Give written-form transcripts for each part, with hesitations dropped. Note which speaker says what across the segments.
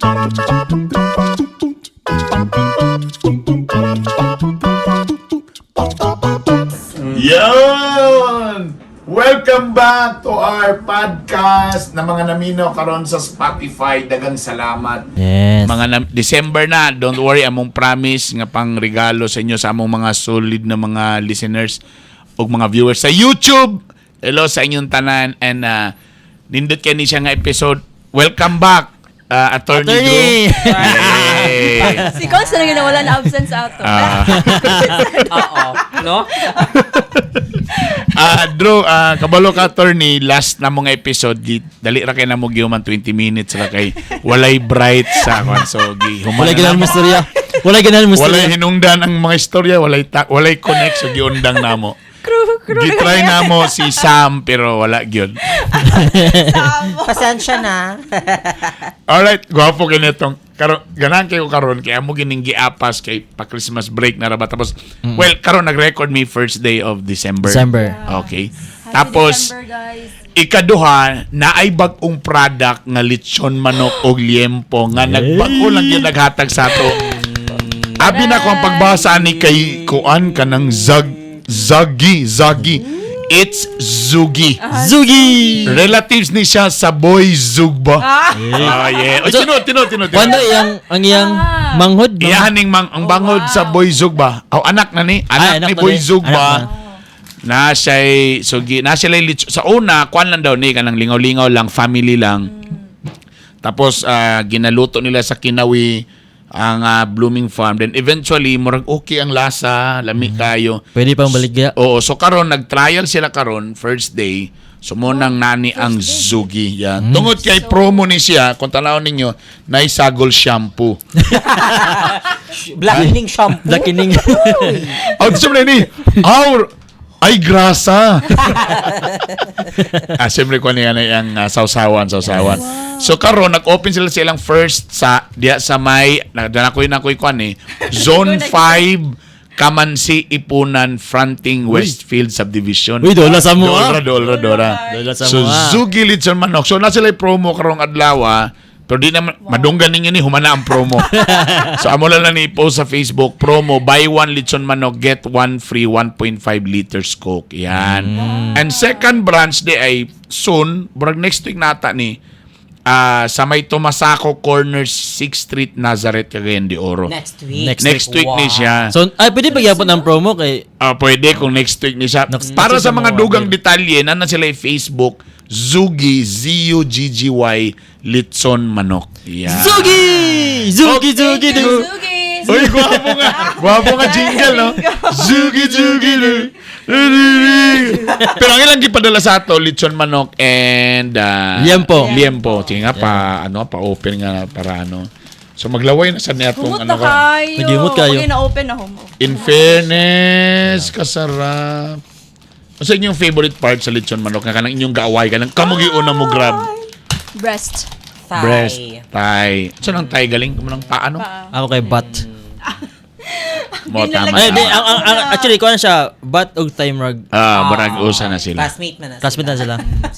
Speaker 1: Yun! Welcome back to our podcast na mga namino karon sa Spotify. Dagang salamat.
Speaker 2: Yes.
Speaker 1: Mga December na, don't worry, among promise nga pang regalo sa inyo sa among mga solid na mga listeners ug mga viewers sa YouTube. Hello sa inyong tanan and nindot kay ni siya nga episode. Welcome back, Attorney,
Speaker 2: Attorney!
Speaker 1: Drew. Yay!
Speaker 3: Si Cons na lang wala na absent sa ato.
Speaker 1: Ah.
Speaker 4: Oo. No?
Speaker 1: Drew, kabalo ka, attorney, last na mga episode, dali ra kay na mo gihuman, 20 minutes ra kay walay bright sa kwan, so gi human
Speaker 2: Wala
Speaker 1: na
Speaker 2: ganahan
Speaker 1: namo.
Speaker 2: mo istorya. Wala ganahan mo
Speaker 1: Walay
Speaker 2: istorya.
Speaker 1: hinungdan ang mga istorya, walay connect, so giundang namo.
Speaker 3: Crew, crew.
Speaker 1: Gitry namo si Sam pero wala gyud.
Speaker 4: Pasensya na.
Speaker 1: Alright, gwapo kay nitong karon, ganahan kayo karon kay amo gining giapas kay pa Christmas break na ra ba, tapos well, karon nag-record me first day of December.
Speaker 2: December.
Speaker 1: Okay.
Speaker 3: Happy
Speaker 1: Tapos
Speaker 3: December, guys.
Speaker 1: ikaduha, naay bag-ong product nga lechon manok og liempo nga nagbag-o lang yun naghatag sa ato. Abi na ko ang pagbasa ni kay kuan ka ng zagi zagi. It's Zugi.
Speaker 2: Zugi!
Speaker 1: Relatives ni siya sa Boy Zugba. Ah, yeah. Oy, tino, tino, tino, tino.
Speaker 2: Kwando iyang ang iyang manghod?
Speaker 1: Iyahan ning mang ang bangod sa Boy Zugba. Aw, anak na ni, anak,
Speaker 2: Ay, anak
Speaker 1: ni
Speaker 2: na
Speaker 1: Boy
Speaker 2: ni.
Speaker 1: Zugba.
Speaker 2: Anak
Speaker 1: Na siya'y so na sila sa una kwan lang daw ni kanang lingaw-lingaw lang, family lang. Tapos ginaluto nila sa Kinawi ang Blooming Farm. Then eventually murag okay ang lasa, lami kayo.
Speaker 2: Pwede pang baligya.
Speaker 1: Oo, so karon nag-trial sila karon first day. So mo nang nani ang Zugi yan. Tungod kay promo ni siya, kung tanawon ninyo, naisagol shampoo.
Speaker 4: Blackening shampoo.
Speaker 2: Blackening.
Speaker 1: Oh, gusto mo na ni. Our ay grasa. Siyempre ko niya na yung sausawan, sausawan. So karon nag-open sila sa ilang first sa diya sa may na ko yun ako kuan eh. Zone 5, Kamansi, Ipunan, fronting Westfield Subdivision.
Speaker 2: Uy, dola sa mo, ah.
Speaker 1: Dola, dola, dola.
Speaker 2: Dola sa
Speaker 1: So
Speaker 2: mo, ah.
Speaker 1: Zugi Litson Manok. So na sila promo karong adlaw ah. Pero di naman madunggan ninyo ni humana ang promo. So amo lang ni post sa Facebook promo, buy one litson manok get one free 1.5 liters Coke. Yan. And second branch di ay soon, murag next week nata ni sa may Tomasaco Corner 6th Street, Nazareth, Cagayan de Oro.
Speaker 4: Next week.
Speaker 2: Next
Speaker 1: Next week ni siya.
Speaker 2: So, ay, pwede pagyapon ang promo kay
Speaker 1: Ah, pwede kung next week ni siya. Para
Speaker 2: Next
Speaker 1: sa
Speaker 2: week
Speaker 1: mga
Speaker 2: mo,
Speaker 1: dugang
Speaker 2: okay.
Speaker 1: detalye, nana sila yung Facebook, Zugi, Zuggy, Litson Manok. Yeah.
Speaker 2: Zugi! Zugi, Zugi,
Speaker 3: Thank you,
Speaker 2: du.
Speaker 3: Zugi.
Speaker 1: Uy, gwapo nga. Gwapo nga jingle, no? Zugi, Zugi, du. Du, du, du. Pero ang ilang gipadala sa ato, Litson Manok and
Speaker 2: Liempo.
Speaker 1: Liempo. Sige nga, pa, ano, pa-open nga para ano. So maglaway na sa niya itong
Speaker 3: Humot
Speaker 1: ano
Speaker 3: na
Speaker 1: ka.
Speaker 3: kayo.
Speaker 2: Naghimot kayo.
Speaker 3: Okay, na-open na humo.
Speaker 1: In fairness, kasarap. Ano sa inyong favorite part sa lechon manok? Nga kanang inyong gaaway, kanang kamugi una mo grab.
Speaker 3: Breast.
Speaker 4: Thigh.
Speaker 1: Breast, thigh. Saan ang thigh galing? Kumo ng paa, no?
Speaker 2: Ako kay butt.
Speaker 1: Mo, tama.
Speaker 2: Ay, di, ang, actually, kuan siya, butt og time rug.
Speaker 1: Ah, barag usa na sila.
Speaker 4: Classmate man na sila.
Speaker 2: Classmate na sila.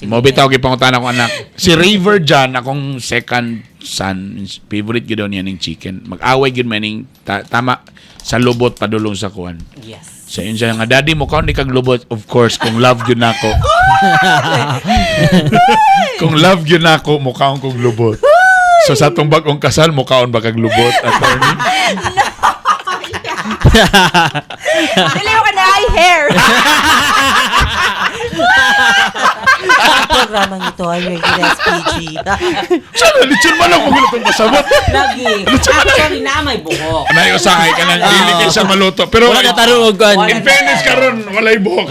Speaker 1: Mo bitaw gipangutan akong anak. Si River John, akong second son, favorite gyud daw niya ning chicken. Mag-away gyud man ning tama sa lubot padulong sa kuan.
Speaker 4: Yes.
Speaker 1: Sa inyo siya nga, "Daddy, mo kaon ni kag lubot." "Of course, kung love gyud nako. Kung love gyud nako, mukaon kog lubot." So sa atong bag-ong kasal, mukaon ba kag lubot, attorney?
Speaker 3: Dili ko ka na ay hair.
Speaker 4: Ang programang ito ay rated SPG.
Speaker 1: Sana lechon manok mo gulot ang pasabot.
Speaker 4: Lagi. Actually, na may buhok.
Speaker 1: Anay usahay ka nang dili kay siya maluto. Pero
Speaker 2: Wala ka tarong og kuan.
Speaker 1: in fairness karon walay buhok.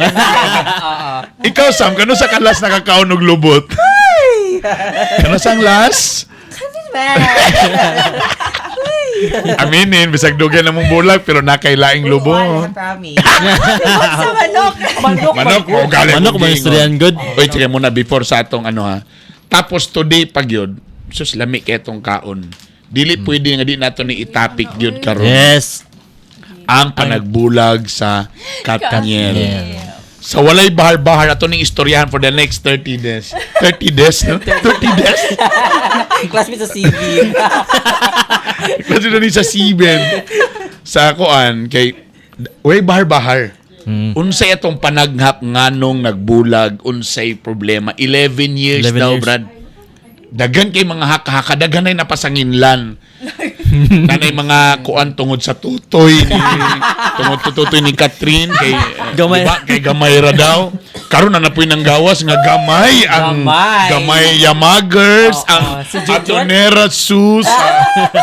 Speaker 1: Ikaw, Sam, kano sa kalas nakakaon og lubot? Kano sang last? Aminin, bisag dugay na mong bulag pero nakailaing
Speaker 4: Wala,
Speaker 1: lubot.
Speaker 4: promise.
Speaker 3: Sa manok.
Speaker 4: Manok.
Speaker 1: Manok mo galing.
Speaker 2: Manok man istoryahan good.
Speaker 1: Oy, sige muna before sa atong ano ha. Tapos today pag yun, sus lami kay itong kaon. Dili pwede nga di nato ni itapik gyud karon.
Speaker 2: Yes.
Speaker 1: Ang panagbulag sa Katniel.
Speaker 2: Katniel.
Speaker 1: Sa walay bahar-bahar ato ning istoryahan for the next 30 days. 30 days, no? 30 days?
Speaker 4: Classmate sa CV.
Speaker 1: Kasi na ni sa Siben. Sa kuan kay way bahar-bahar. Unsay atong panaghap nganong nagbulag, unsay problema? 11 years
Speaker 2: 11
Speaker 1: daw,
Speaker 2: years.
Speaker 1: Brad. Dagan kay mga haka-haka, daghan ay napasanginlan. Nanay mga kuan tungod sa tutoy ni tungod sa tutoy ni Catherine kay
Speaker 2: Gamay.
Speaker 1: diba, kay gamay ra daw. Karon na napuy ng gawas nga gamay ang
Speaker 4: Gamay.
Speaker 1: gamay Yamagers,
Speaker 4: Oo,
Speaker 1: ang
Speaker 4: si Junjun.
Speaker 1: Atonera Sus,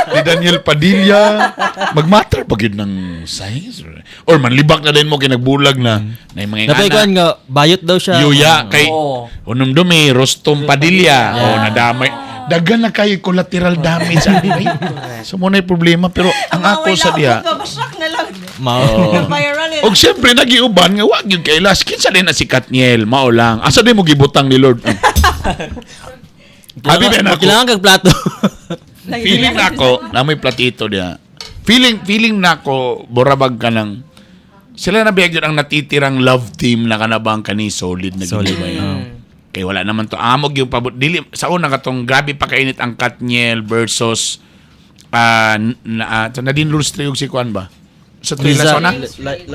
Speaker 1: ni Daniel Padilla. Magmatter pa gyud ng size or manlibak na din mo kay nagbulag na na yung mga
Speaker 2: Napay
Speaker 1: ingana.
Speaker 2: kuan nga bayot daw siya.
Speaker 1: Yuya kay
Speaker 4: Oo.
Speaker 1: unumdumi Rostom Padilla. Oh, nadamay. Dagan na kayo collateral damage ani ba? So mo na yung problema pero ang ako sa diha.
Speaker 3: Babasak na lang.
Speaker 2: Mao.
Speaker 3: Viral eh.
Speaker 1: Og siyempre nagiuban nga wag gyud kay las kinsa din na si Katniel mao lang. Asa din mo gibutang ni Lord? Abi ba na ako?
Speaker 2: Kailangan kag plato.
Speaker 1: Feeling na ako na may platito diha. Feeling feeling na ako borabag ka ng sila na biyag yun ang natitirang love team na kanabang kani solid na
Speaker 2: Solid.
Speaker 1: gid ba yun. Kay wala naman to amog yung pabot dili sa una katong grabe pa kainit ang Katniel versus na, Nadine Lustre ug si kuan ba? Sa Thrilla
Speaker 2: Liza.
Speaker 1: na?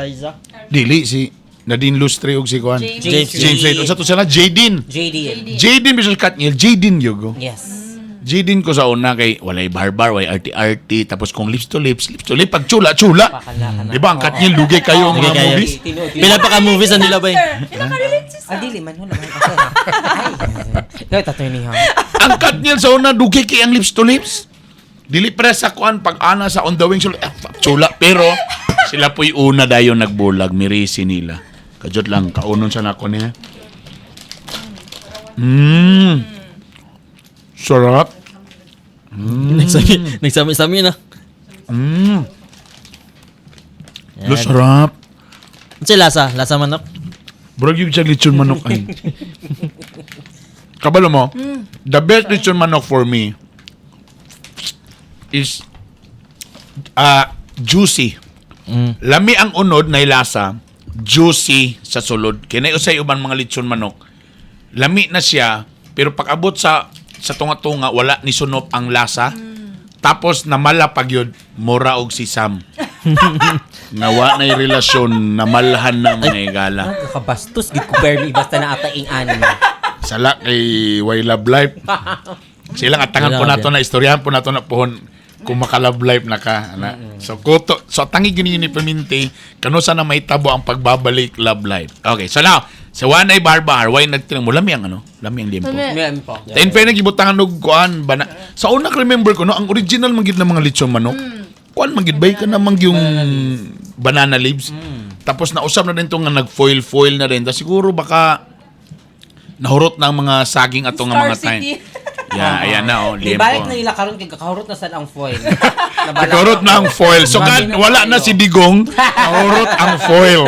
Speaker 2: Liza.
Speaker 1: Dili si Nadine Lustre ug si kuan.
Speaker 3: James.
Speaker 2: James.
Speaker 1: James Reid. Unsa to sila? Jaden.
Speaker 4: JD.
Speaker 1: Jaden versus Katniel. Jaden yogo.
Speaker 4: Yes.
Speaker 1: Jaden ko sa una kay walay barbar, walay arty-arty, tapos kung lips to lips, lips to lips, pag chula, chula.
Speaker 4: Pakala ka na.
Speaker 1: Di ba ang Katniel, lugay kayo ang
Speaker 2: Lugay
Speaker 1: mga
Speaker 2: kayo.
Speaker 1: movies?
Speaker 4: Tinuod yun.
Speaker 2: Pila pa ka movies ang nila ba?
Speaker 3: Nakarelate si
Speaker 4: Ah, dili man. Wala man. Ako na. Ay. Ikaw tatoy niya.
Speaker 1: Ang Katniel sa una, dugay kay ang lips to lips. Dili pre sa kuan pag ana sa on the wings, chula. Pero sila po'y una dayon nagbulag, mirisi nila. Kajot lang, kaunon sa nako niya. Sarap.
Speaker 2: Nagsami nagsami-sami na.
Speaker 1: Lo sarap.
Speaker 2: Unsay lasa? Lasa manok.
Speaker 1: Burag yung siyang lechon manok ay. Kabalo mo, the best lechon manok for me is juicy. Lami ang unod na lasa, juicy sa sulod. Kinay usay uban mga lechon manok. Lami na siya, pero pag abot sa tunga-tunga wala ni sunop ang lasa. Tapos namala pag yun, mura og si Sam. Nga wa na relasyon, namalhan na mga igala.
Speaker 4: Nakabastos. Gid ko permi. Basta na ata ing ani.
Speaker 1: Sala kay Way Love Life. Sila nga tangan po
Speaker 2: Wala,
Speaker 1: nato na istoryahan po nato na pohon kung maka-love life na ka. Ana. So kuto, so tangi gini ni Perminti, kano sana may tabo ang pagbabalik love life. Okay, so now, sa Wanay Barbar, why nagtinang mo lami ang ano? Lami ang liempo.
Speaker 3: Lami.
Speaker 4: Meron po.
Speaker 1: In fairness, gibutangan og kuan bana. Sa una remember ko no, ang original man gid na mga lechon manok. Kuan man gid bay ka namang yung banana leaves. Tapos nausap na din to nga nag-foil foil na rin. Tas siguro baka nahurot na ang mga saging ato nga
Speaker 3: Star
Speaker 1: mga time.
Speaker 3: City.
Speaker 1: Yeah, ayan na oh,
Speaker 4: Di
Speaker 1: liempo.
Speaker 4: balik na nila karon kay kakahurot na sad ang foil. Nabala
Speaker 1: Nahurot na ang foil. So
Speaker 4: Grabe
Speaker 1: kan,
Speaker 4: na
Speaker 1: wala na
Speaker 4: kayo.
Speaker 1: si Digong, nahurot ang foil.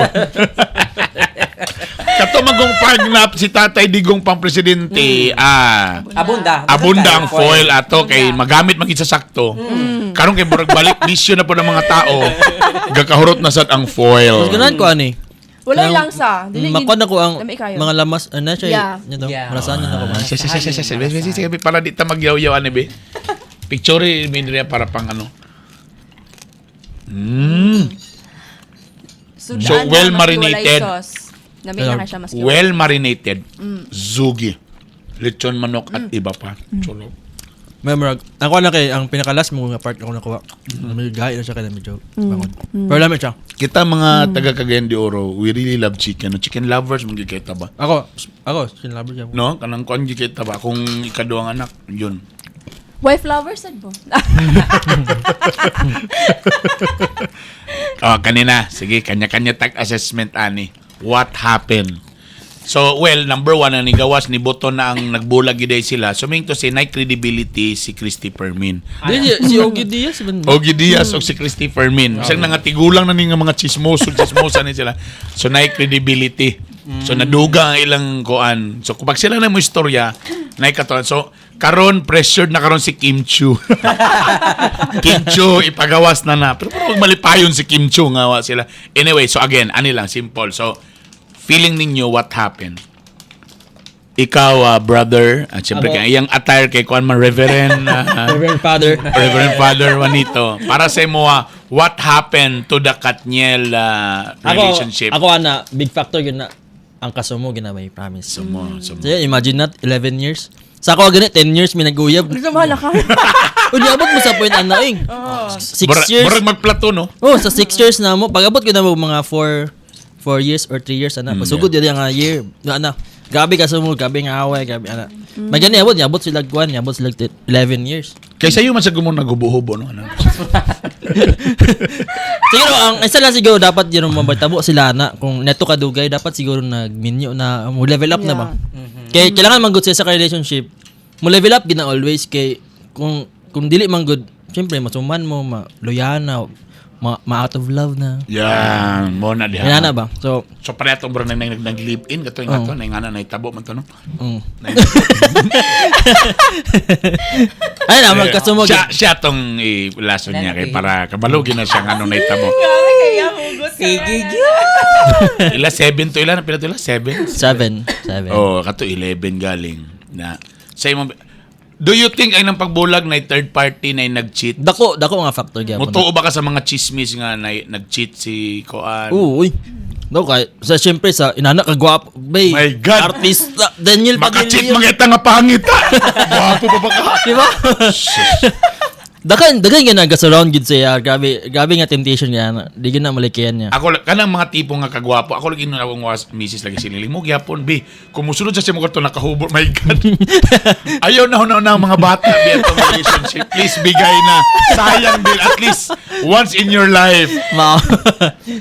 Speaker 1: Kato magong pagnap si Tatay Digong pang presidente,
Speaker 4: Abunda.
Speaker 1: Abunda ang foil ato kay magamit man gid sa sakto. Karon kay murag balik bisyo na po ng mga tao. Gakahurot na sad ang foil.
Speaker 2: Mas ganahan ko ani.
Speaker 3: Walay lang sa. Dili
Speaker 2: Makuha na ko ang
Speaker 3: Lami kayo.
Speaker 2: mga lamas ano siya.
Speaker 3: Yeah.
Speaker 2: Nito.
Speaker 4: Yeah.
Speaker 2: Malasahan niya na ko ba.
Speaker 1: Ah, Sige, sige, sige, sige, sige, sige, sige, para di ta magyaw-yaw ani be. Picture mi diri para pang ano.
Speaker 3: Sudaan
Speaker 1: So,
Speaker 3: na,
Speaker 1: well
Speaker 3: maski walay
Speaker 1: marinated.
Speaker 3: sauce. Lami na ka siya maski
Speaker 1: Well marinated. Zugi. Lechon manok at iba pa. Cholo.
Speaker 2: May murag. Ako na kay ang pinakalas mo nga part ako nakuha. Medyo gahi na siya kay medyo bangon. Pero lami siya.
Speaker 1: Kita mga taga Cagayan de Oro, we really love chicken. No? Chicken lovers man gyud kita ba?
Speaker 2: Ako, ako chicken lover siya.
Speaker 1: No, kanang kuan gyud kita ba kung ikaduhang anak, yun.
Speaker 3: Wife lover sad mo.
Speaker 1: Oh, kanina. Sige, kanya-kanya tag assessment ani. What happened? So, well, number one, ang nigawas ni Boto na ang nagbulag gyud ay sila. So, meaning to say, na credibility si Christy Fermin.
Speaker 2: Di si Ogie Diaz man.
Speaker 1: Ogie Diaz o si Christy Fermin. Bisag nangatigulang na ni nga mga chismoso, chismosa ni sila. So, na credibility. So, naduga ang ilang kuan. So, kapag sila na mo istorya, na katuan. So, karon pressured na karon si Kim Chu. Kim Chu, ipagawas na na. Pero parang malipayon si Kim Chu nga wa sila. Anyway, so again, ani lang, simple. So, Feeling ninyo, what happened? Ikaw, brother, at siyempre
Speaker 2: Ako.
Speaker 1: kay iyang attire kay kuan man Reverend
Speaker 2: Reverend Father.
Speaker 1: Reverend Father Juanito. Para sa imo, what happened to the Katniel relationship?
Speaker 2: Ako, ana, big factor yun na ang kasumo ginamay, promise.
Speaker 1: Sumo, sumo.
Speaker 2: So, yun, imagine that, 11 years. Sa ako ganit, 10 years may nag-uyab.
Speaker 3: Gusto mo ka.
Speaker 2: Uy, niabot mo sa point ana eh. 6 years.
Speaker 1: Murag magplato, no?
Speaker 2: Oh, sa 6 years na mo, pag abot ko na mo mga 4 years or 3 years ana. Pasugod yun ang year. Na ana. Grabe ka mo, grabe nga away, grabe ana. May gani abot, niabot sila kwan, niabot sila 11 years.
Speaker 1: Kaysa iyo man sa gumong nagubo-hubo, no? Ano?
Speaker 2: Siguro ang isa lang siguro dapat yun mabatabo sila na kung neto kadugay dapat siguro nagminyo na mo level up na ba. Kay kailangan man good sa relationship. Mo level up gina always kay kung dili man good, syempre masuman mo, ma loyahan na, ma out of love na.
Speaker 1: Yan, mo na diha.
Speaker 2: Yan na ba? So,
Speaker 1: So pareha tong bro nag live in kato yung ato na nga na naitabo man to, no?
Speaker 2: Ay na magkasumog.
Speaker 1: Siya tong ilason niya kay para kabalugin na siya nga anong naitabo.
Speaker 3: Grabe kaya hugot.
Speaker 4: Sige, gyud.
Speaker 1: Ila 7 to ila na pila to ila 7.
Speaker 2: 7 7.
Speaker 1: Oh, kato 11 galing na sa imong. Do you think ay nang pagbulag na third party na nag-cheat?
Speaker 2: Dako dako nga factor gyapon.
Speaker 1: Mutuo ba ka sa mga chismis nga na nag-cheat si Koan?
Speaker 2: Oo, uy. No, kay sa syempre sa inana ka gwapo, bay.
Speaker 1: My God.
Speaker 2: Artista Daniel
Speaker 1: Maka-cheat
Speaker 2: Padilla.
Speaker 1: mga ita nga pangit ah. Gwapo pa ba ka?
Speaker 2: Di ba? Dagan dagan nga nag-surround gid siya. Grabe, grabe nga temptation nga na. Di gid na malikayan niya.
Speaker 1: Ako kanang mga tipo nga kagwapo. Ako lagi nun akong was misis lagi siniling mo gyapon bi. Kumusunod sa siya mo kato nakahubor. My God. Ayaw na na na ang mga bata bi atong relationship. Please bigay na. Sayang din at least once in your life.
Speaker 2: Ma.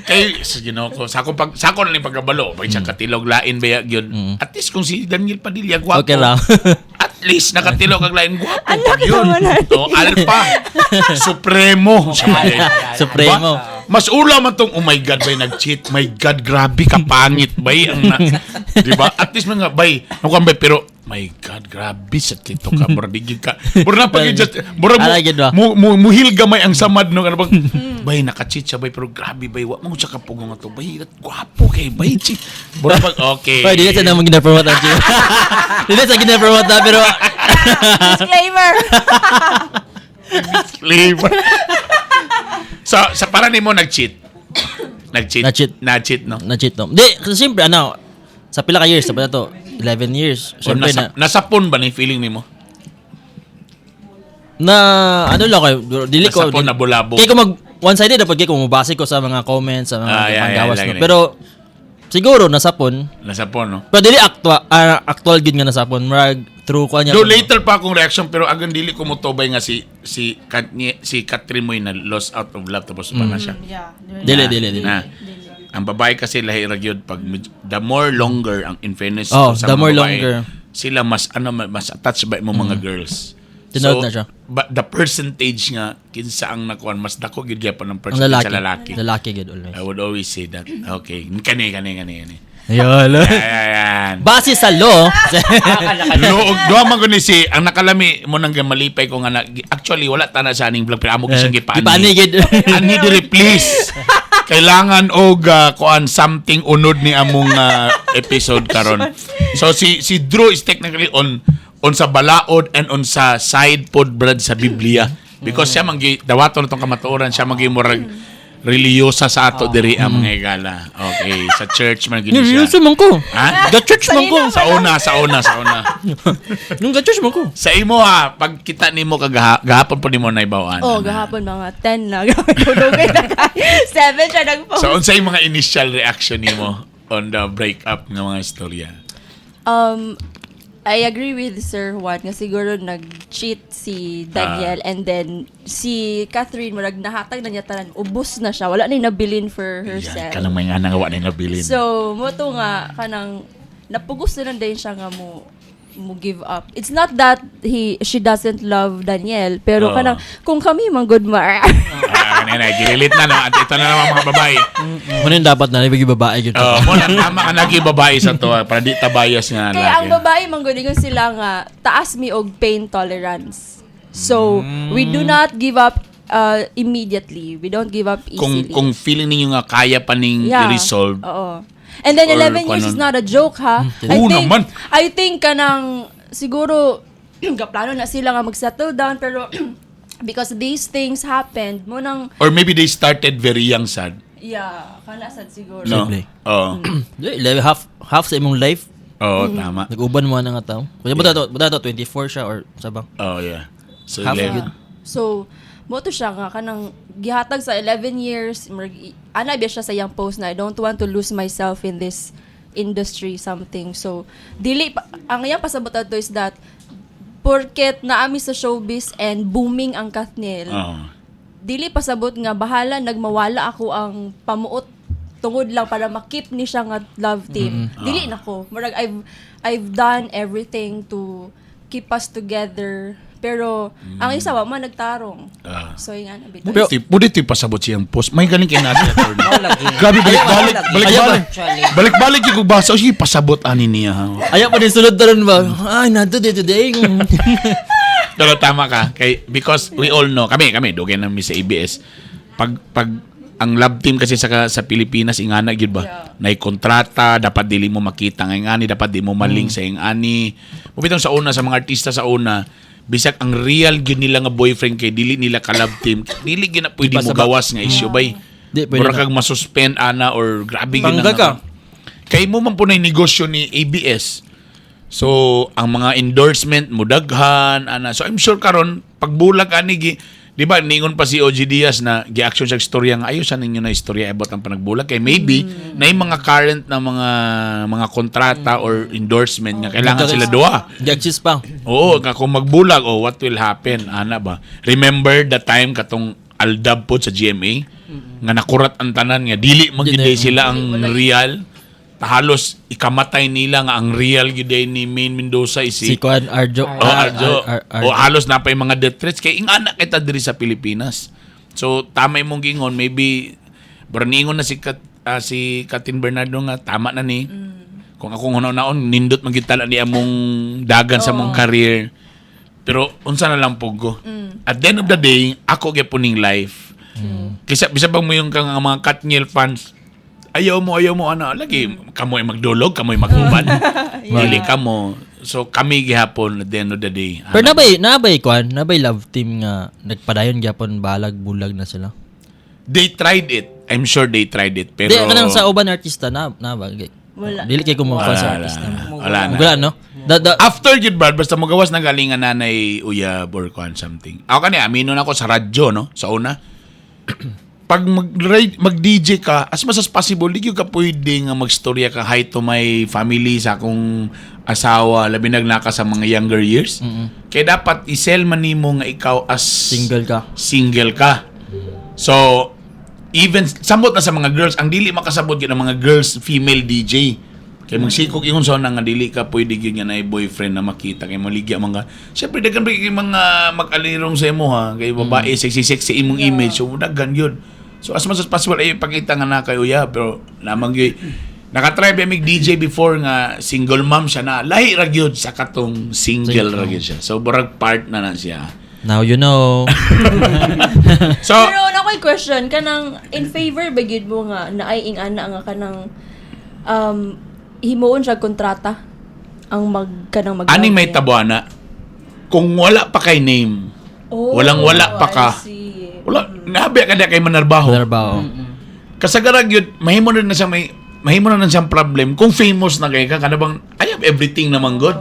Speaker 1: Kay sa Ginoo ko, sa akong pag sa ako na ning pagkabalo, pag siya katilog lain ba gyud. At least kung si Daniel Padilla gwapo.
Speaker 2: Okay ra.
Speaker 1: At least nakatilog ang lain gwapo.
Speaker 3: Anak
Speaker 1: pag yun.
Speaker 3: naman, ay.
Speaker 1: Oh, Alpha. Supremo.
Speaker 2: Supremo.
Speaker 1: Ba? Mas ula man tong, oh my God, bay, nag-cheat. My God, grabe ka pangit, bay. Ang na, di ba? At least mga, bay, nakuha bay, pero, my God, grabe sa tito ka. Mura, di gyud ka. Mura na pag just, mura mo,
Speaker 2: Ala, gyud ba?
Speaker 1: muhil gamay ang samad no. Ano bang, bay, naka-cheat siya, bay, pero grabe, bay, wa mo siya kapugong nga to. Bay, gwapo kay, bay, cheat. Mura pag, okay.
Speaker 2: Pwede dili sa naman gina-promote ang gym. Dili sa gina-promote na pero
Speaker 3: Disclaimer.
Speaker 1: Flavor. So, sa para nimo nag-cheat. Nag-cheat.
Speaker 2: Nag-cheat.
Speaker 1: Nag-cheat, no?
Speaker 2: na-cheat no. Di kasi syempre ano sa pila ka years sa to 11 years.
Speaker 1: O,
Speaker 2: Syempre
Speaker 1: nasa,
Speaker 2: na
Speaker 1: nasapon ba na yung feeling nimo?
Speaker 2: na ano lang kayo dili ko
Speaker 1: Nasapon na bulabo.
Speaker 2: Kay ko mag one-sided dapat kay ko mobase ko sa mga comments sa mga
Speaker 1: Ah, yeah,
Speaker 2: panggawas
Speaker 1: yeah,
Speaker 2: no.
Speaker 1: lagi.
Speaker 2: Pero siguro nasapon.
Speaker 1: Nasapon, no?
Speaker 2: Pero dili actual gid nga nasapon. Murag true ko niya.
Speaker 1: Do later pa akong reaction pero agan dili ko motobay nga si si Kanye, si Catherine Moy na lost out of love tapos pa na siya.
Speaker 3: Yeah.
Speaker 2: Dili dili dili.
Speaker 1: Na. Ang babae kasi lahi ra gyud pag the more longer ang in fairness
Speaker 2: Oh,
Speaker 1: sa
Speaker 2: the
Speaker 1: mga
Speaker 2: more
Speaker 1: babae,
Speaker 2: longer. Mm.
Speaker 1: sila mas ano mas attached ba mo mga girls.
Speaker 2: Tinuod na siya.
Speaker 1: But the percentage nga kinsa ang nakuan mas dako gyud gyapon ang
Speaker 2: Ang
Speaker 1: percentage
Speaker 2: lalaki.
Speaker 1: sa lalaki.
Speaker 2: Lalaki gid always.
Speaker 1: I would always say that. Okay. Kani kani kani kani.
Speaker 2: Ayun.
Speaker 1: Ayan.
Speaker 2: Base sa law.
Speaker 1: Loog, duha man gud ni si ang nakalami mo nang malipay ko nga na, actually wala ta na sa aning vlog pero amo gyud siyang gipaani.
Speaker 2: Gipaani gid.
Speaker 1: Ani diri please. Kailangan og kuan something unod ni among episode karon. So si si Drew is technically on sa balaod and on sa side pod brad sa Biblia because siya man gi dawaton na tong kamatuoran siya man gi murag relihiyosa sa ato diri ang mga higala. Okay, sa church man gid siya.
Speaker 2: Seryoso man ko.
Speaker 1: Ha?
Speaker 2: Ga church man ko.
Speaker 1: Sa una, sa una, sa una.
Speaker 2: Nung ga church man ko.
Speaker 1: Sa imo ha, pag kita nimo kagahapon po nimo naibawaan.
Speaker 3: Oh, gahapon mga 10 na. Dugay na kay. 7 siya nag-post.
Speaker 1: So unsay mga initial reaction nimo on the breakup nga mga istorya?
Speaker 3: I agree with Sir Juan nga siguro nag-cheat si Daniel and then si Catherine murag nahatag na niya tanan ubos na siya wala na yung nabilin for
Speaker 1: Yan,
Speaker 3: herself.
Speaker 1: kanang may nga wa na nabilin.
Speaker 3: So, mo to nga kanang napugos na lang din siya nga mo mo give up. It's not that he she doesn't love Daniel, pero
Speaker 1: Oo.
Speaker 3: kanang kung kami man good ma.
Speaker 1: Ah, kanina, gililit na no. At ito na naman mga babae.
Speaker 2: Muna yung dapat na ibig babae gyud.
Speaker 1: Oh, mo na tama ka nagi babae sa to ah, para di ta bias nga
Speaker 3: Kaya ang
Speaker 1: lalaki.
Speaker 3: babae man gud ingon sila nga taas mi og pain tolerance. So, we do not give up immediately. We don't give up
Speaker 1: Kung
Speaker 3: easily.
Speaker 1: kung feeling ninyo nga kaya pa ning i-resolve,
Speaker 3: Oo. And then
Speaker 1: Or
Speaker 3: 11 years is
Speaker 1: kanon.
Speaker 3: not a joke, ha. I
Speaker 1: Oo
Speaker 3: think
Speaker 1: naman.
Speaker 3: I think kanang siguro gaplano na sila nga mag-settle down, pero because these things happened mo nang
Speaker 1: Or maybe they started very young, sad.
Speaker 3: Yeah, kana sad siguro.
Speaker 1: No?
Speaker 2: Posible.
Speaker 1: Oo.
Speaker 2: Di, half sa imong life
Speaker 1: Oo, tama.
Speaker 2: nag-uban mo na nga tao. Kunya ba to 24 siya or sa bang?
Speaker 1: Oh, yeah. So,
Speaker 2: Half
Speaker 1: 11.
Speaker 2: good.
Speaker 3: So, mo to siya nga kanang gihatag sa 11 years, murag ana biya siya sa iyang post na, "I don't want to lose myself in this industry," something. So, dili pa, ang iyang pasabot ato is that porket naami sa showbiz and booming ang Kathniel, dili pasabot nga bahala nagmawala ako ang pamuot tungod lang para makip ni siya nga love team. Dili nako. Murag I've done everything to keep us together. Pero ang isa wa man nagtarong. So yung ano bitaw.
Speaker 1: Pero, pwede ito pasabot siyang post. May galing kay nasa, attorney.
Speaker 4: Mao lagi.
Speaker 1: Grabe, balik-balik.
Speaker 4: Mao lagi.
Speaker 1: Balik-balik.
Speaker 4: Actually.
Speaker 1: Balik-balik yung basa. O sige, pasabot ani niya. Ha?
Speaker 2: Ayaw pa din sulod taron ba? Ay, nado dito today.
Speaker 1: Pero tama ka. Kay, because we all know, kami, dugay namin sa ABS, pag ang love team kasi sa Pilipinas, ingana gyud ba? Nay kontrata, dapat dili mo makita nga ingani, dapat di mo maling sa ingani. Mubitong sa una, sa mga artista sa una, bisag ang real gyud nila nga boyfriend kay dili nila ka love team, dili gyud na pwede mo
Speaker 2: Basta ba-
Speaker 1: gawas nga issue bay.
Speaker 2: Di, pwede
Speaker 1: Mura
Speaker 2: na.
Speaker 1: kag masuspend ana or grabe gyud
Speaker 2: Tanggal
Speaker 1: na.
Speaker 2: ka.
Speaker 1: Kay mo man po na yung negosyo ni ABS. So, ang mga endorsement mo daghan ana. So, I'm sure karon pagbulag ani gi, di ba ningon pa si OG Diaz na gi-action sa istorya nga ayos ninyo na istorya about ang panagbulag kay maybe na yung mga current na mga kontrata or endorsement nga kailangan sila duha.
Speaker 2: Di-access pa.
Speaker 1: Oo, nga kung magbulag, oh, what will happen? Ana ba? Remember the time katong Aldab po sa GMA nga nakurat ang tanan nga dili man gyud
Speaker 2: Dili.
Speaker 1: sila ang real. Halos ikamatay nila nga ang real gyud ni Maine Mendoza is
Speaker 2: Si
Speaker 1: si
Speaker 2: Kuan Arjo.
Speaker 1: Oh, Arjo.
Speaker 2: Ar-
Speaker 1: O halos na pa yung mga death threats kay ingana kita diri sa Pilipinas. So tama imong gingon, maybe braningon na si Katin Bernardo nga tama na ni. Kung akong hunaw-naon nindot man gyud tala ni among dagan sa among career. Pero unsa na lang pug ko. At the end of the day, ako gyapon ning life. Kaysa bisa bang mo yung kang ang mga Katniel fans, ayaw mo ana lagi kamo ay magdulog, kamo ay maguban. Dili kamo. So kami gihapon at the end of the day.
Speaker 2: Pero nabay Kuan, nabay love team nga nagpadayon gyapon balag bulag na sila.
Speaker 1: They tried it. I'm sure they tried it. Pero
Speaker 2: Di kanang sa uban artista na na ba?
Speaker 3: Wala.
Speaker 2: Dili kay kumuha
Speaker 1: Wala,
Speaker 2: sa
Speaker 1: wala,
Speaker 2: artista.
Speaker 1: wala na.
Speaker 2: Wala no? Da, da,
Speaker 1: After yun, Brad, basta magawas na galingan nanay uyab or kuan something. Ako kani, amino na ako sa radyo, no? Sa una. Pag mag-DJ ka, as much as possible, di gyud ka pwede nga magstorya ka, "Hi to my family," sa akong asawa, labi na ka sa mga younger years. Kaya dapat i-sell man nimo nga ikaw as
Speaker 2: Single ka.
Speaker 1: Single ka. So, even samot na sa mga girls, ang dili makasabot gyud ang mga girls, female DJ. Kay magsikog ingon sa una nga dili ka pwede gyud nga naay boyfriend na makita kay maligya mga. Syempre daghan pa kay mga mag-alirong sa imo ha, kay babae, sexy sexy imong image, so daghan gyud. So as much as possible ay ipakita nga na kayo ya, pero lamang gyud nakatry ba mig DJ before nga single mom siya na lahi ra gyud sa katong single ra gyud siya. So burag part na na siya.
Speaker 2: Now you know.
Speaker 1: So
Speaker 3: Pero na ko'y question kanang in favor ba gyud mo nga naay ing-ana nga kanang himuon siya kontrata ang mag kanang mag
Speaker 1: Aning may tabuana kung wala pa kay name,
Speaker 3: Oh,
Speaker 1: walang wala pa ka.
Speaker 3: I see.
Speaker 1: Wala nabi ka na kay manarbaho.
Speaker 2: Trabaho.
Speaker 1: Kasagaran gyud mahimo na na siyang problem kung famous na kay ka, kana bang I have everything naman good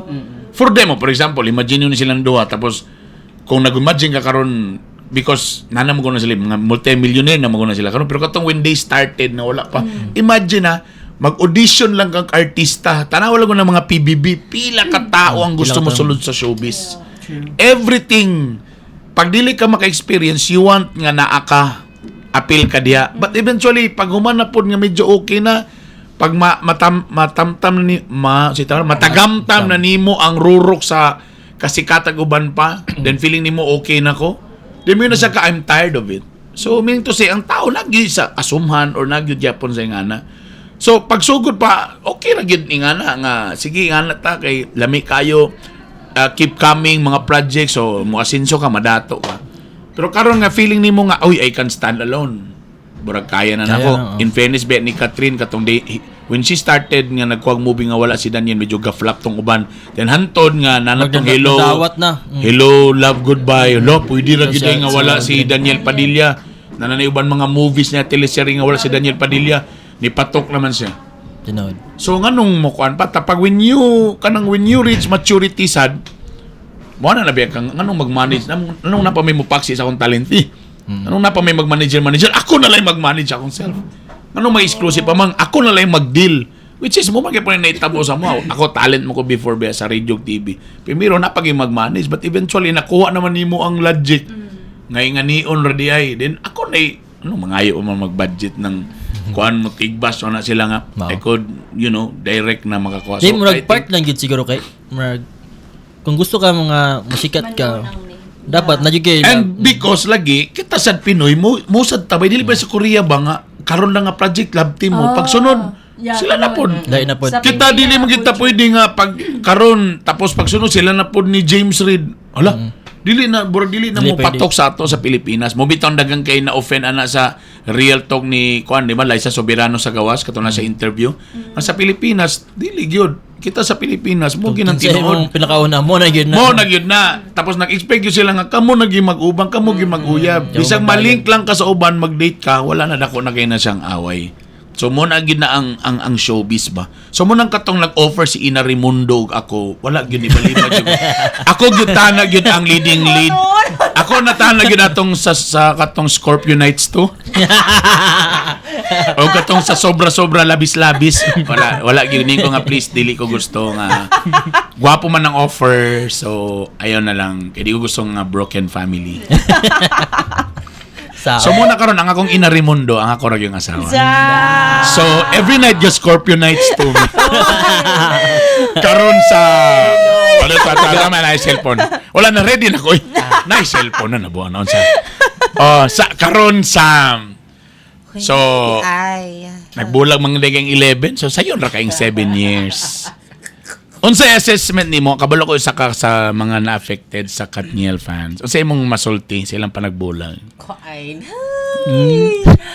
Speaker 1: for them. Oh, for example, imagine yun silang duha, tapos kung nag-imagine ka karon because nana mo na sila mga multi-millionaire na mo na sila karon, pero katong when they started na wala pa, imagine na mag-audition lang kang artista, tanaw lang ko ng mga PBB, pila ka tao ang gusto
Speaker 2: Pila ka
Speaker 1: mo
Speaker 2: tao.
Speaker 1: sulod sa showbiz, everything. Pag dili ka maka-experience, you want nga naa ka, appeal ka diha, but eventually pag human na pod nga medyo okay na, pag matamtam na ni ma si tawag, matagamtam na nimo ang rurok sa kasikatag uban pa, then feeling nimo okay na ko, then mo na siya ka, "I'm tired of it." So meaning to say, ang tao nagyud sa asumhan or nagyud gyapon sa ingana. So pagsugod pa, okay ra gyud ingana nga sige ingana ta kay lami kayo, keep coming mga projects, so mo asinso ka, madato ka. Pero karon nga feeling nimo nga, "Uy, I can stand alone. Murag kaya na
Speaker 2: Kaya
Speaker 1: nako."
Speaker 2: na, oh.
Speaker 1: In fairness ba ni Catherine katong day, When she started nga nagkuwag movie nga wala si Daniel, medyo ga-flop tong uban. Then hantod nga nana tong Hello.
Speaker 2: Nadawat na.
Speaker 1: Hello, Love, Goodbye. Hello, pwede ra gyud nga wala si Daniel Padilla. Nananay uban mga movies niya, teleserye nga wala si Daniel Padilla. Nipatok naman siya.
Speaker 2: Tinuod.
Speaker 1: So nganong mo kuan pa tapag when you kanang when you reach maturity sad mo na biya kang nganong mag-manage, nganong na pa may mupaksi sa akong talent eh. Nganong na pa may mag-manager manager, ako na lang mag-manage akong self. Nganong may exclusive pa man, ako na lang mag-deal. Which is mo man gyud naitabo sa mo. Ako talent mo ko before ba sa radio ug TV. Primero na pag mag-manage, but eventually nakuha naman nimo ang logic. Ngay nga nion ra di ay. Then ako na ano mangayo man mag-budget ng kuan mo tigbas na sila nga
Speaker 2: Mao.
Speaker 1: I could direct na makakuha.
Speaker 2: Di murag
Speaker 1: I think-
Speaker 2: part lang gid siguro kay murag kung gusto ka mga musikat ka
Speaker 3: Manunang ni.
Speaker 2: dapat na jud kay
Speaker 1: And because lagi kita sad Pinoy mo mo sad tabay, dili ba sa Korea ba nga karon lang nga project love team mo, pagsunod
Speaker 3: Yeah,
Speaker 1: sila na pod.
Speaker 2: Lain na pod.
Speaker 3: Sa
Speaker 1: Kita dili man kita pwede nga pag karon tapos pagsunod sila na pod ni James Reid. Hala, dili na burag dili na
Speaker 2: Dili
Speaker 1: mo
Speaker 2: pwede.
Speaker 1: patok sa ato sa Pilipinas. Mo bitaw dagang kay na offend ana sa real talk ni kuan, di ba, Liza Soberano sa gawas kato na sa interview. Nga sa Pilipinas dili gyud. Kita sa Pilipinas mo ginang
Speaker 2: Kinsa
Speaker 1: tinuod.
Speaker 2: imong pinakauna mo na gyud na.
Speaker 1: Mo na gyud na. Tapos nag-expect gyud sila nga kamo na gyud mag-ubang, kamo gyud mag-uyab. Bisag malink lang ka sa uban, mag-date ka, wala na dako na kay na siyang away. So mo na gyud na ang showbiz ba. So mo nang katong nag-offer si Ina Raimundo ug ako, wala gyud ibaliba gyud. Ako gyud tana gyud ang leading lead. Ako na tana gyud atong sa katong Scorpio Nights 2. O katong sa sobra-sobra labis-labis. Wala wala gyud ni ko nga please dili ko gusto nga gwapo man ang offer. So ayaw na lang kay di ko gusto nga broken family.
Speaker 2: Sa
Speaker 1: So muna karon ang akong Ina Raimundo, ang ako ra yung asawa.
Speaker 3: Ja.
Speaker 1: So every night just Scorpio Nights to me. Karon sa wala sa tama na cellphone. Wala na ready na ko. Na cellphone na nabuan na unsa. Oh, sa karon sa So,
Speaker 4: Ay.
Speaker 1: nagbulag mga dagang 11. So sayon ra kaing 7 years. Unsa assessment nimo kabalo ko isa ka sa mga na-affected sa Katniel fans? Unsa imong masulti sa ilang panagbulag?
Speaker 4: Kuan.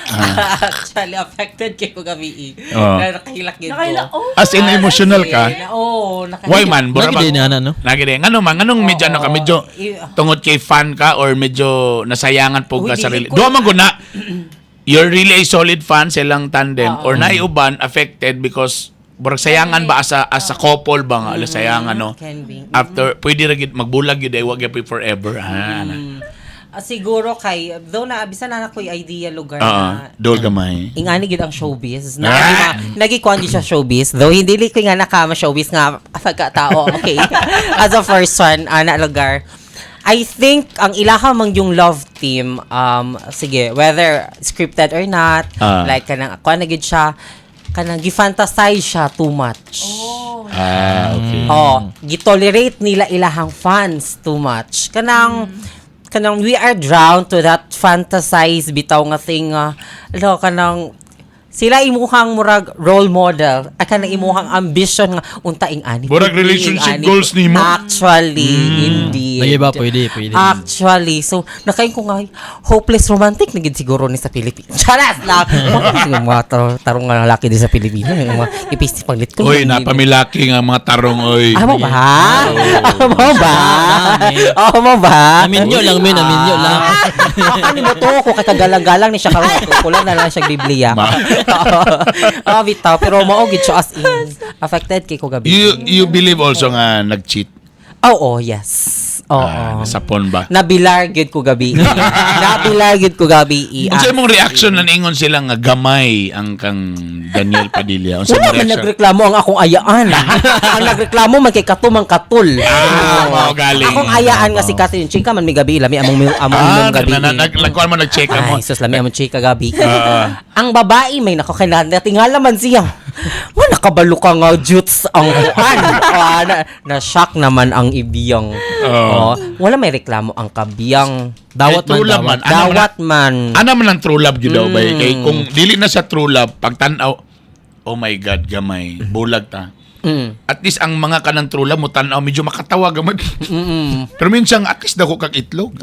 Speaker 4: Actually, affected kay ko gabi.
Speaker 1: Oh.
Speaker 4: Na nakahilak gid ko.
Speaker 3: Nakahilak, oh.
Speaker 1: As in emotional ka?
Speaker 4: Oo, nakahilak.
Speaker 1: Why man? Bura
Speaker 2: Lagi
Speaker 1: ba-
Speaker 2: din na, no?
Speaker 1: Lagi din. Ngano man, nganong medyo ano ka, medyo tungod kay fan ka or medyo nasayangan po
Speaker 4: Uy,
Speaker 1: ka sa
Speaker 4: dili
Speaker 1: sarili.
Speaker 4: ko-
Speaker 1: Duha man gud na. You're really a solid fan sa ilang tandem or naiuban affected because murag sayangan ba as a couple ba nga ala sayangan no.
Speaker 4: Can be.
Speaker 1: After pwede ra gid magbulag gid ay wag gyud forever. Ah, ana.
Speaker 4: Ah, siguro kay though na bisan na ako'y idea lugar
Speaker 1: Oo,
Speaker 4: na
Speaker 1: dol gamay.
Speaker 4: ingani gid ang showbiz na
Speaker 1: Ah!
Speaker 4: nagikuan di siya showbiz though hindi li ko nga nakama showbiz nga pagkatao, okay, as a first one ana lugar. I think ang ilaha mang yung love team, sige, whether scripted or not, like kanang kuan na gid siya, kanang gifantasize siya too much.
Speaker 3: Oh.
Speaker 1: Ah, okay.
Speaker 4: Oh, gitolerate nila ilahang fans too much. Kanang we are drowned to that fantasize bitaw nga thing nga lo kanang sila imuhang murag role model ay kanang imuhang ambition nga unta ing ani.
Speaker 1: Murag
Speaker 4: ing
Speaker 1: relationship
Speaker 4: ani.
Speaker 1: goals nimo.
Speaker 4: Actually, indeed.
Speaker 2: Lagi ba? Pwede, pwede.
Speaker 4: Actually, so nakain ko nga hopeless romantic na gid siguro ni sa Pilipinas. Charas lang. Mga mga tarong nga lalaki din sa Pilipinas, yung mga ipis paglit ko.
Speaker 1: Oy, napamilaki nga mga tarong oy.
Speaker 4: Ah, mo ba? Ah, mo ba? Ah, mo ba?
Speaker 2: Aminyo lang, min, aminyo lang.
Speaker 4: Baka ni mo to ko kay kagalang-galang ni siya karon kulang na lang siya Biblia. Ah, bitaw pero mao gid siya as in affected kay ko gabi.
Speaker 1: You believe also nga nag-cheat?
Speaker 4: Oo, yes. Oo.
Speaker 1: Ah, nasa phone ba?
Speaker 4: Nabilar gyud ko gabi. Nabilar gyud ko gabi.
Speaker 1: Unsa imong reaction na niingon sila nga gamay ang kang Daniel Padilla? Unsa
Speaker 4: Wala
Speaker 1: imong
Speaker 4: man
Speaker 1: reaction?
Speaker 4: nagreklamo ang akong ayaan. Ang nagreklamo man kay katumang katul.
Speaker 1: Ah, mao galing.
Speaker 4: Akong ayaan nga si Catherine Chika man mi gabi lami among among
Speaker 1: Ah,
Speaker 4: imong gabi.
Speaker 1: na, na, nag, nagkuhan mo, nag-check mo.
Speaker 4: Ay, sus, lami among chika gabi.
Speaker 1: Ah.
Speaker 4: Ang babae may nako kay natingala man siya. Wa nakabalo ka nga juts ang kuan. Ah, na, na shock naman ang ibiyang.
Speaker 1: Oo.
Speaker 4: Oh, wala may reklamo ang kabiyang.
Speaker 2: Dawat
Speaker 1: Eh, true
Speaker 2: man,
Speaker 1: love
Speaker 2: dawat.
Speaker 1: man. Ano man
Speaker 4: Dawat man.
Speaker 1: Ana man ang true love gyud daw ba? Kay kung dili na sa true love, pagtan-aw, oh my God, gamay, bulag ta. At least ang mga kanang trula mo tan-aw medyo makatawa gamay. Pero minsan at least dako kag itlog.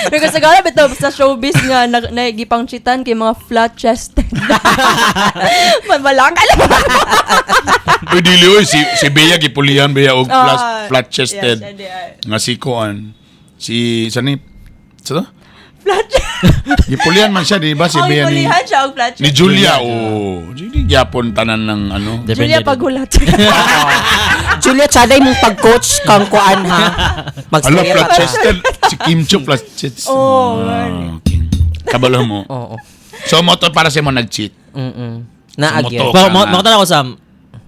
Speaker 3: Pero kasi gala bitaw sa showbiz nga na, nagipangchitan kay mga flat-chested. Malak alam.
Speaker 1: Uy, dili oy si si Bea gipulihan Bea og flat,
Speaker 3: Ah,
Speaker 1: flat chested.
Speaker 3: yes, hindi, ay.
Speaker 1: Nga si kuan si sani sa
Speaker 3: Flat.
Speaker 1: Gipulihan man siya di ba si
Speaker 3: Oh,
Speaker 1: Bea ni
Speaker 3: gipulihan siya og flat
Speaker 1: ni Julia, oh. Di gyapon tanan ng ano.
Speaker 2: Depende
Speaker 3: Julia
Speaker 2: din.
Speaker 3: Pagulat.
Speaker 4: Julia, tsaday mong pag-coach kang kuan ha.
Speaker 1: Ala,
Speaker 4: Magstorya
Speaker 1: flat
Speaker 4: pa ta.
Speaker 1: chested. Si Kim Cho flat chested.
Speaker 3: Oh,
Speaker 1: Ah, okay. Kabalo mo.
Speaker 4: Oo.
Speaker 1: So mo to para sa mo nag-cheat.
Speaker 4: Naagyo.
Speaker 1: Sumutok.
Speaker 2: Ba,
Speaker 1: Ka nga.
Speaker 2: makatala ko Sam.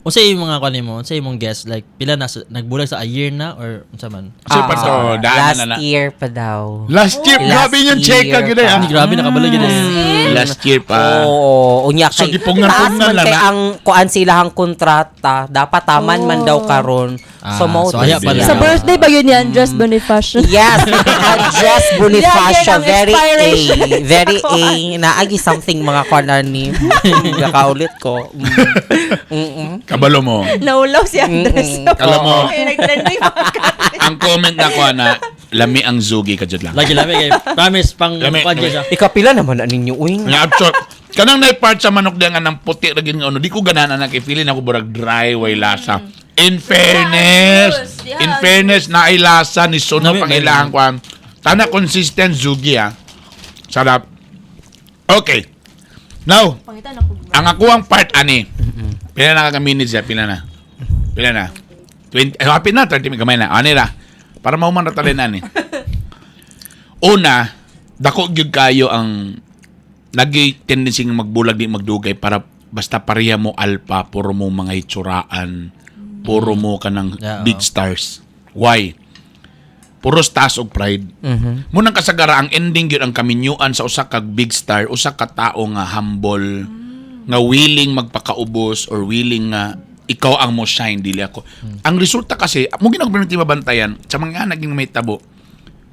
Speaker 2: Unsa yung mga kuan nimo? Unsa imong guess like pila na nagbulag sa a year na or unsa man?
Speaker 1: Kasi pa to, daan
Speaker 4: Ah, last
Speaker 1: na na.
Speaker 4: year pa daw.
Speaker 1: Last year,
Speaker 4: Last
Speaker 1: grabe yung check
Speaker 4: year
Speaker 1: ka gid
Speaker 4: pa.
Speaker 1: ah.
Speaker 2: Hindi grabe nakabalo gyud eh.
Speaker 1: Last year pa.
Speaker 4: Oo, unya
Speaker 1: So,
Speaker 4: kay
Speaker 1: gipungan-pungan
Speaker 4: taas man
Speaker 1: lang
Speaker 4: kay
Speaker 1: na.
Speaker 4: ang kuan silahang kontrata, dapat taman man daw karon. So
Speaker 2: Ah,
Speaker 4: mo
Speaker 2: so aya pala.
Speaker 3: Sa birthday ba yun ni Andres Bonifacio?
Speaker 4: Yes, Andres Bonifacio,
Speaker 3: Yeah, yan ang
Speaker 4: very A,
Speaker 3: inspiration.
Speaker 4: very A, naagi something mga kuan ni. Nakaulit ko. Mm.
Speaker 1: Kabalo mo.
Speaker 3: Naulaw si Andres.
Speaker 1: Alam mo.
Speaker 3: Ay, nag-trending mga
Speaker 1: Ang comment na ko na lami ang zugi ka jud lang.
Speaker 2: Lagi lami kay promise pang
Speaker 1: Lami,
Speaker 2: kuan
Speaker 1: lami.
Speaker 2: siya.
Speaker 4: Ikapila naman na ninyo uy.
Speaker 1: Nga absor. Kanang na part sa manok diyan nga ng puti ra gid nga ano, di ko ganahan na kay feeling ako burag dry way lasa. In fairness,
Speaker 3: Yeah,
Speaker 1: in fairness na lasa ni suno
Speaker 2: Lami,
Speaker 1: pang
Speaker 2: lami.
Speaker 1: ilahang kwan. Tana consistent zugi ah. Sarap. Okay. Now,
Speaker 3: Pangitan ako.
Speaker 1: ang ako ang part ani. Pila na ka minutes ya, pila na. Pila na. 20, eh, hapit na 30 gamay na. Ani ra. Para mahuman ra talin ani. Una, dako gyud kayo ang nagi tendency nga magbulag di magdugay para basta pareha mo alpha, puro mo mga itsuraan, puro mo kanang
Speaker 2: Yeah,
Speaker 1: big
Speaker 2: oo.
Speaker 1: stars. Why? Puros taas og pride. Munang kasagara ang ending gyud ang kaminyuan sa usa ka big star, usa ka tao nga humble, nga willing magpakaubos or willing nga ikaw ang mo shine dili ako. Ang resulta kasi, mo ginag mabantayan sa mga naging may tabo.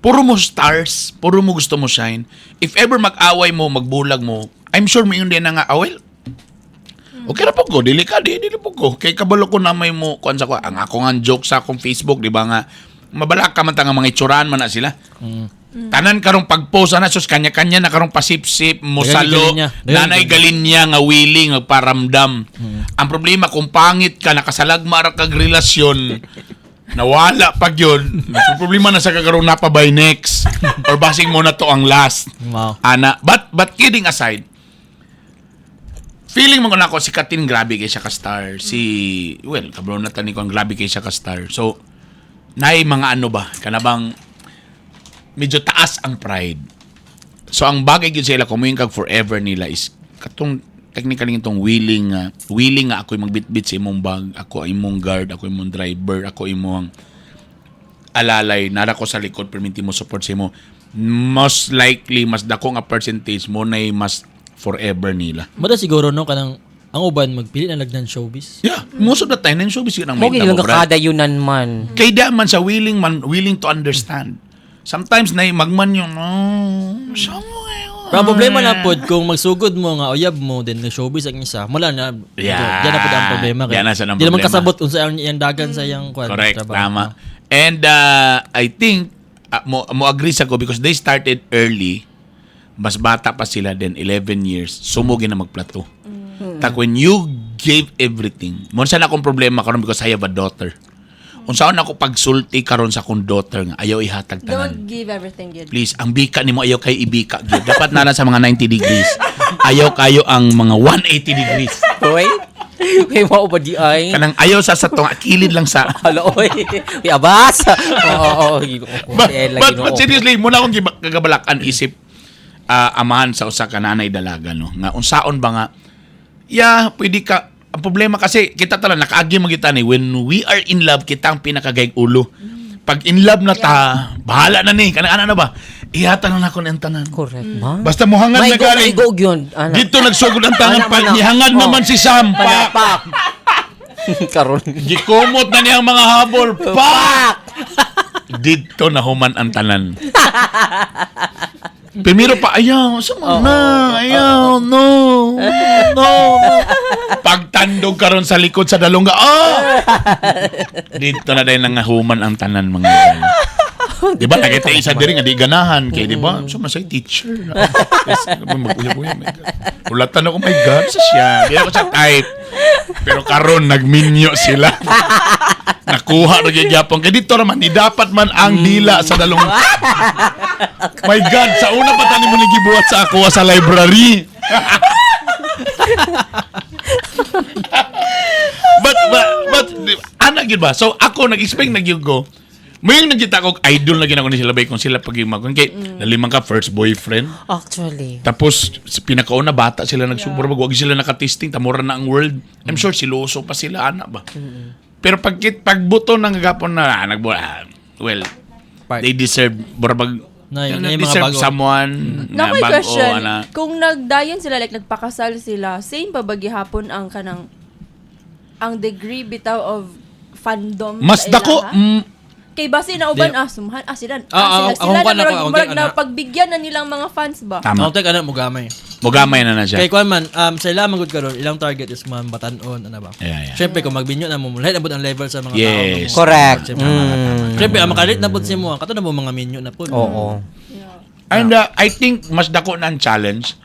Speaker 1: Puro mo stars, puro mo gusto mo shine. If ever mag-away mo, magbulag mo, I'm sure mo yun din na nga, ah, well, okay ra po ko, dili ka, di, dili po ko. Kay kabalo ko na may mo, kuan sa ko, ang ako nga joke sa akong Facebook, di ba nga, mabalaka man ta nga mga itsuran man na sila. Tanan karong pag-post ana sus kanya-kanya na karong pasipsip, musalo,
Speaker 2: Dagan galinya. Dagan
Speaker 1: nanay galinya nga willing magparamdam. Ang problema kung pangit ka nakasalagma ra kag relasyon, nawala pag yun. Ang problema na sa kakarong napa by next or basing mo na to ang last.
Speaker 2: Wow.
Speaker 1: Ana, but kidding aside, feeling mo ko na ako si Katin grabe kay siya ka star. Si well, kabro na tani ko ang grabe kay siya ka star. So nay mga ano ba kanabang medyo taas ang pride. So ang bagay gyud sila kung kag forever nila is katong technically itong willing nga willing nga ako magbitbit sa imong bag, ako imong guard, ako imong driver, ako imong alalay, nara ko sa likod perminti mo support sa imo. Most likely mas dako nga percentage mo na mas forever nila.
Speaker 2: Mada siguro no kanang ang uban magpili na lagnan showbiz.
Speaker 1: Yeah, most of the time nang showbiz yun ang
Speaker 4: Mo
Speaker 1: may
Speaker 4: gid lang
Speaker 1: tabo, brad.
Speaker 4: kadayunan man.
Speaker 1: Kay da man sa willing man willing to understand. Sometimes na magman yung no,
Speaker 2: Pero ang problema na pod kung magsugod mo nga uyab mo then na showbiz ang isa, wala na.
Speaker 1: Yeah.
Speaker 2: Diyan na pod ang problema kay.
Speaker 1: Diyan na sad ang
Speaker 2: Di naman
Speaker 1: problema.
Speaker 2: kasabot unsa ang iyang dagan sa iyang kuan.
Speaker 1: Correct,
Speaker 2: trabaho.
Speaker 1: tama. And I think mo agree sa ko because they started early. Mas bata pa sila then 11 years. Sumugi na magplato. Tak when you gave everything. Mo sa na akong problema karon because I have a daughter. Unsaon ako pagsulti karon sa akong daughter nga ayaw ihatag tanan.
Speaker 3: Don't give everything yun.
Speaker 1: Please, ang bika nimo ayaw kay ibika gyud. Dapat na lang sa mga 90 degrees. Ayaw kayo ang mga 180 degrees.
Speaker 4: Uy. Uy, mao ba di ay?
Speaker 1: Kanang ayaw sa tong kilid lang sa
Speaker 4: Hala, oy. Uy, abas. Oo, oo, Ginoo ko.
Speaker 1: but,
Speaker 4: Eh, lagi
Speaker 1: but,
Speaker 4: Ginoo
Speaker 1: but
Speaker 4: ko.
Speaker 1: seriously, muna akong kagabalakan isip amahan sa usa ka nanay dalaga no nga unsaon ba nga yeah, pwede ka ang problema kasi kita tala nakaagi man kita ni when we are in love kita ang pinakagayg ulo. Pag in love na ta, bahala na ni kanang ana na ba? Ihatag na nako ni ang tanan.
Speaker 4: Correct ba?
Speaker 1: Basta mohangad na
Speaker 4: Maigo,
Speaker 1: galing.
Speaker 4: maigo yun. Ana.
Speaker 1: Dito nagsugod ang tangan
Speaker 4: Ana,
Speaker 1: pag
Speaker 4: mana.
Speaker 1: nihangad
Speaker 4: Oh.
Speaker 1: naman si Sam. Pa.
Speaker 4: Pak. Karon.
Speaker 1: Gikumot na niya ang mga habol. Pak!
Speaker 4: Pak.
Speaker 1: Dito na human ang tanan. Primero pa, ayaw, sama na, ayaw, no, no, no. Pagta Nagtandog karon sa likod sa dalungga. Oh! Dito na dahil nangahuman ang tanan, mga higala. Di ba? Nakita isa diri nga di ganahan kay, di ba? So masay teacher. Yes, mag-uyab-uyab. My God. Ulatan ako, my God, sa siya. Di ako siya type. Pero karon nagminyo sila. Nakuha ra gyud gyapon. Kay dito raman di dapat man ang dila sa dalong. My God, sa una pa tani mo ni gibuhat sa ako sa library. But ana gyud ba? So ako nag-expect na gyud ko. Mayong nagkita ko idol na gyud ako ni sila bay kung sila pag kung kay naliman ka first boyfriend.
Speaker 4: Actually.
Speaker 1: Tapos sa pinakauna bata sila nagsubra yeah. Wag sila nakatesting, tamura na ang world. I'm sure siloso pa sila ana ba. Pero pag pagbuto ng gapon na well,
Speaker 2: Part.
Speaker 1: they deserve burabag
Speaker 2: Na, yun, na yung mga
Speaker 1: deserve
Speaker 2: bago.
Speaker 1: someone
Speaker 3: Na
Speaker 1: na
Speaker 3: may
Speaker 1: bago
Speaker 3: question,
Speaker 1: ana.
Speaker 3: kung nagdayon sila, like nagpakasal sila, same pa ba gihapon ang kanang ang degree bitaw of fandom
Speaker 1: Mas
Speaker 3: sa
Speaker 1: dako
Speaker 3: ilaha? Kay base na uban
Speaker 2: Di-
Speaker 3: sumhan sila
Speaker 2: Ah,
Speaker 3: sila
Speaker 2: ah,
Speaker 3: sila
Speaker 2: akong
Speaker 3: na
Speaker 2: kuwan ako,
Speaker 3: murag,
Speaker 2: akong
Speaker 3: murag
Speaker 2: kuwan,
Speaker 3: na
Speaker 2: ana.
Speaker 3: pagbigyan na nilang mga fans ba.
Speaker 1: Tama.
Speaker 2: Ako tek ana mo gamay.
Speaker 1: Mogamay na na siya.
Speaker 2: Kay kuan man sa ila man gud karon ilang target is man batan-on ana ba.
Speaker 1: Yeah.
Speaker 2: Syempre kung magbinyo na mo lahi na pud ang level sa mga tao.
Speaker 1: Yes.
Speaker 2: nga mo.
Speaker 4: Correct.
Speaker 2: Syempre, syempre ang makalit na pud si mo kato na mo mga minyo na pud.
Speaker 4: Oo.
Speaker 1: And I think mas dako na ang challenge.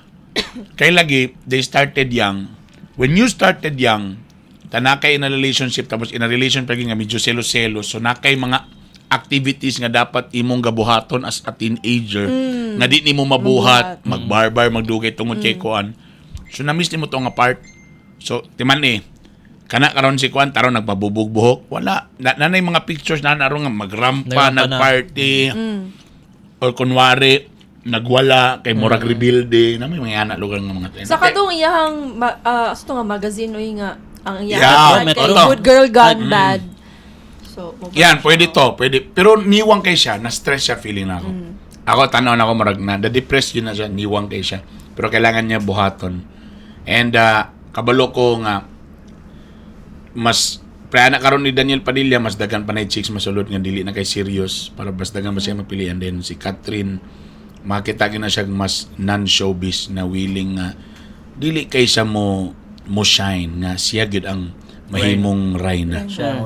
Speaker 1: Kay lagi, they started young. When you started young, tanakay in a relationship, tapos in a relationship lagi nga medyo selo-selo, so nakay mga activities nga dapat imong gabuhaton as a teenager nga di nimo mabuhat, magbarbar, magdugay tungod kay kuan. So na-miss nimo to nga part. So timan eh, kana karon si kuan taron nagpabubog buhok, wala. Na, nanay mga pictures na naron nga magrampa,
Speaker 2: Nagrampa na.
Speaker 1: nagparty or kunwari nagwala kay murag rebuilding na may mga anak lugar nga mga
Speaker 3: Sa katong iyahang asto nga magazine oy nga ang iyahang
Speaker 1: Yeah,
Speaker 3: yeah, kay
Speaker 1: totoo.
Speaker 3: Good Girl Gone Bad. So, mo ba
Speaker 1: Yan,
Speaker 3: siya?
Speaker 1: pwede to, pwede. Pero niwang kay siya, na-stress siya feeling na ako. Ako, tanaw na ako, marag na, na-depressed yun na siya, niwang kay siya. Pero kailangan niya buhaton. And, kabalo ko nga, mas, pre na karon ni Daniel Padilla, mas dagan pa na yung chicks masulod nga dili na kay serious para mas dagan ba siya mapilian din si Catherine. Makita gyud na siya mas non-showbiz na willing nga dili kay siya mo mo shine nga siya gyud ang mahimong reyna
Speaker 2: Siya.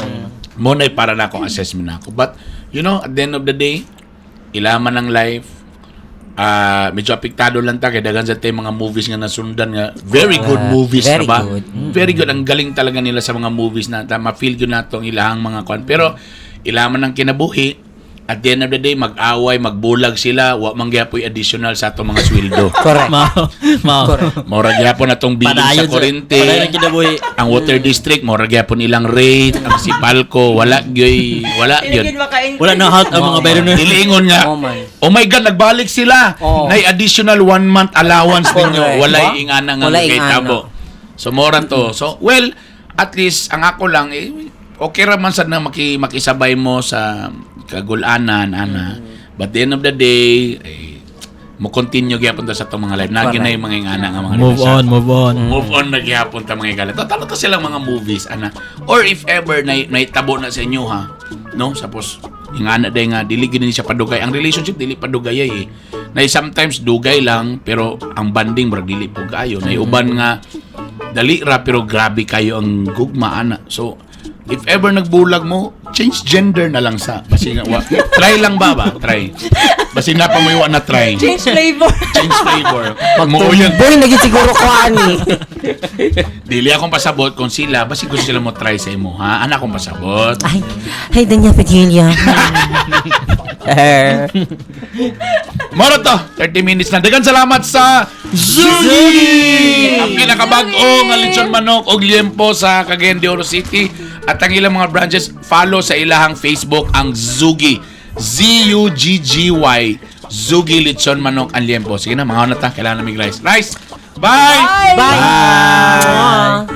Speaker 1: mo na para na akong assessment na ako. But, at the end of the day, ilaman ng life, medyo apektado lang ta kay daghan sa tay mga movies nga nasundan nga very good movies
Speaker 4: Very
Speaker 1: na ba?
Speaker 4: good.
Speaker 1: Very good, ang galing talaga nila sa mga movies na ta ma-feel gyud nato ang ilahang mga kwan. Pero ilaman ng kinabuhi, at the end of the day mag-away, magbulag sila, wa man gyapoy additional sa atong mga sweldo.
Speaker 4: Correct.
Speaker 2: Mao. Mao.
Speaker 4: Correct.
Speaker 1: Mora gyapon atong billing sa
Speaker 2: Padayon sa
Speaker 1: kuryente.
Speaker 2: padayon ang kinabuhi.
Speaker 1: Ang water district mora gyapon ilang rate, ang sipalko wala gyoy, wala gyud.
Speaker 2: Wala na halt ang mga bayro na.
Speaker 1: Diliingon nga.
Speaker 4: Oh man.
Speaker 1: Oh my God, nagbalik sila.
Speaker 4: Oo.
Speaker 1: Nay additional one month allowance ninyo.
Speaker 4: Correct.
Speaker 1: Walay ingana nga
Speaker 4: Walay
Speaker 1: kay
Speaker 4: ingana.
Speaker 1: tabo. So mora to. So well, at least ang ako lang eh, okay ra man sad na makisabay mo sa kagulanan ana. But the end of the day, eh, mo continue gyapon ta sa atong mga life. Nagi na yung mga ingana nga mga
Speaker 2: Move
Speaker 1: relasyon.
Speaker 2: on, move on.
Speaker 1: Move on na gihapon ta mga higala. Totalo to silang mga movies ana. Or if ever na naitabo na sa inyo ha. No, suppose ingana day nga dili gid ni siya padugay. Ang relationship dili padugay ay eh. Na sometimes dugay lang pero ang bonding murag dili po kaayo. Na uban nga dali ra pero grabe kayo ang gugma ana. So if ever nagbulag mo, change gender na lang sa. Basi nga, try lang ba ba? Try. Basi na pa mo na try.
Speaker 3: Change flavor.
Speaker 1: Change flavor. Pag mo yun,
Speaker 4: Boy, naging siguro ko ani.
Speaker 1: dili akong pasabot kung sila, basi gusto sila mo try sa imo, ha? Ana akong pasabot.
Speaker 4: Ay, hey, Daniel Padilla. Eh.
Speaker 1: Moro to, 30 minutes na. Dagan salamat sa Zugi! Ang pinakabag-o nga lechon manok og liempo sa Cagayan de Oro City at ang ilang mga branches, follow sa ilahang Facebook ang Zugi. Z-U-G-G-Y. Zugi Lechon Manok ang Liempo. Sige na, mga na ta. Kailangan namin rice. Rice! Bye!
Speaker 4: Bye! Bye.